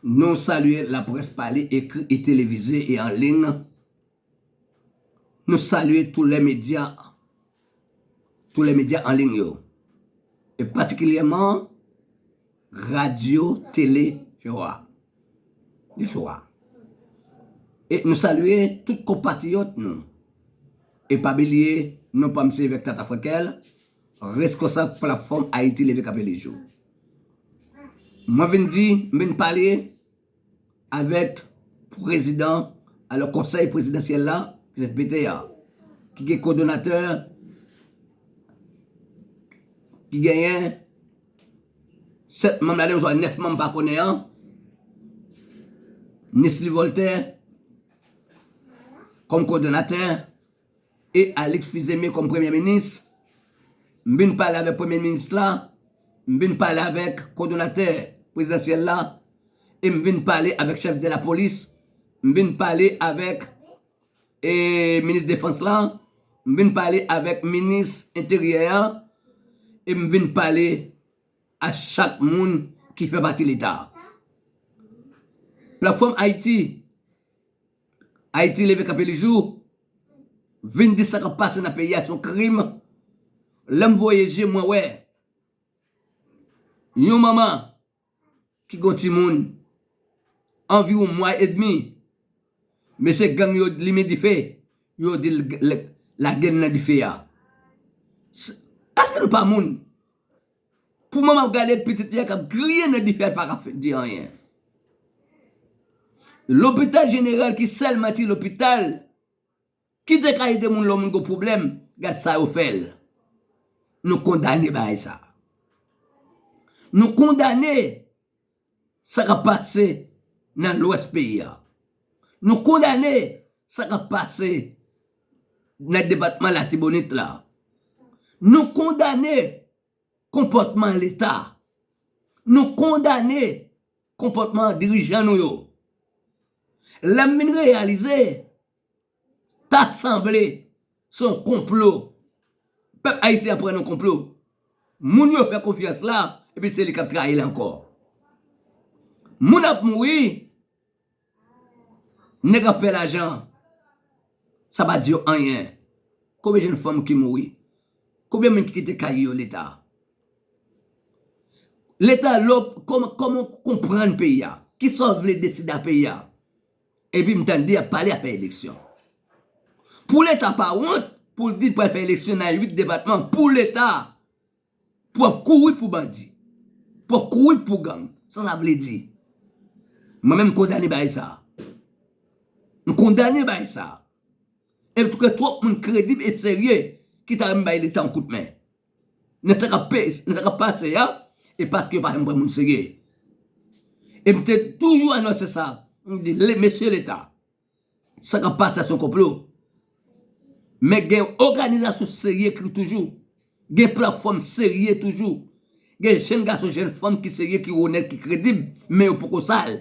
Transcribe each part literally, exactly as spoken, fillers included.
Nou salye laprès pale, ekri e televize e an liy. Nou salye tou lè medya, tou lè medya an liy yo. E patikilyèman radyo, tele, Jewa. Jewa. E nou salye tout konpatriyòt nou. E pa bliye, non pa m se Evèk Tata Frenkèl, reskonsab platfòm Ayiti Leve Kanpe Lijou. Mwen vin di, m vin pale avèk prezidan, alò konsèy prezidansyèl la, ki se P T A, ki gen kodonatè, ki genyen sèt manm ladan, oswa nèf manm pa konnen an, Nesly Voltaire kòm kodonatè, e Alix Fils-Aimé kòm premye minis. M vin pale avèk premye minis la, m vin pale avèk kodonatè prezidansyèl la, e m vin pale avèk chèf de lapolis, m vin pale avèk e minis defans la, m vin pale avèk minis enteryè a, e m vin pale a chak moun ki fè pati Leta. Platfòm Ayiti, Ayiti Leve Kanpe Lijou, vin di sa k ap pase nan peyi a se yon krim. Lè m voye je mwen wè yon manman ki gen yon timoun anviwon mwa edmi, mesye gang yo limen dife, yo di l, l, lage l nan dife a. S-, èske nou pa moun? Pou manman ap gade pitit li a k ap griye nan dife a, l pa ka fè, di anyen. Lopital jeneral ki sèlman ti lopital ki te ka ede moun lè moun gen pwoblèm, gad sa yo fè l. Nou kondane bagay sa. Nou kondane sa k ap pase nan lwès peyi a. Nou kondane sa k ap pase nan depatman Latibonit la. Nou kondane konpòtman Leta. Nou kondane konpòtman dirijan nou yo. Lè m vin reyalize, ta sanble se yon konplo. Pèp ayisyen an pran nan konplo. Moun yo fè konfyans la, epi se li k ap trayi l ankò. Moun ap mouri, nèg ap fè lajan, sa pa di yo anyen. Konbyen jèn fanm ki mouri? Konbyen moun ki kite kay yo Leta? Leta, lè w, kòman, kòman w konprann peyi a? Kisa w vle deside a peyi a? Epi m tande y ap pale afè eleksyon. Pou Leta pa wont pou l di l pral fè eleksyon nan uit depatman, pou Leta, pou ap kouri pou bandi, pou ap kouri pou gang. Sa sa vle di? Mwen menm m kondane bagay sa. M kondane bagay sa. E m twouve twòp moun kredib e serye ki ta renmen bay Leta yon kout men. Nan sa k ap pe-, nan sa k ap pase a, e paske yo pa janm pran moun serye. E m te toujou anonse sa, m di, le, mesye Leta, sa k ap pase a se yon konplo. Men gen òganizasyon serye ki toujou. Gen platfòm serye toujou. Gen jèn gason, jèn fanm ki serye, ki onèt, ki kredib, men yo poko sal.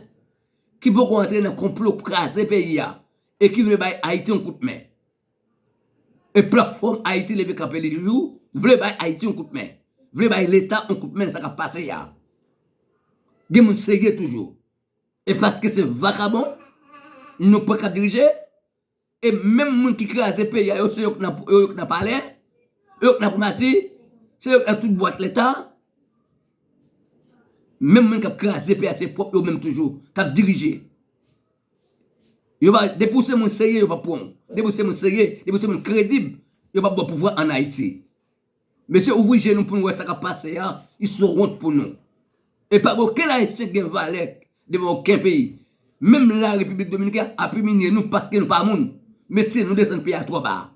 Ki poko antre nan konplo kraze peyi a. E ki vle bay Ayiti yon kout men. E platfòm Ayiti Leve Kanpe Lijou vle bay Ayiti yon kout men. Vle bay Leta yon kout men nan sa k ap pase a. Gen moun serye toujou. E paske se vakabon nou pran k ap dirije, e menm moun ki kraze peyi a yo, se yo k nan, yo, yo k nan palè, yo k nan primati, se yo k nan tout bwat Leta. Menm moun k ap kraze peyi a, se pwòp yo menm toujou k ap dirije. Yo pa, depi w se moun serye, yo p ap pran w. Depi w se moun serye, depi w se moun kredib, yo p ap ba w pouvwa ann Ayiti. Mesye, ouvri je nou pou n wè sa k ap pase a, ils sont honte pou nou. E pa gen okenn Ayisyen ki gen valè devan okenn peyi. Menm la Repiblik Dominikèn ap imilye nou paske nou pa moun. Mesye, nou desann peyi a twò ba.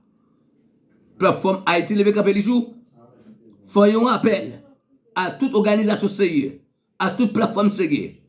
Platfòm Ayiti Leve Kanpe Lijou fè yon apèl a tout òganizasyon serye, a tout platfòm serye,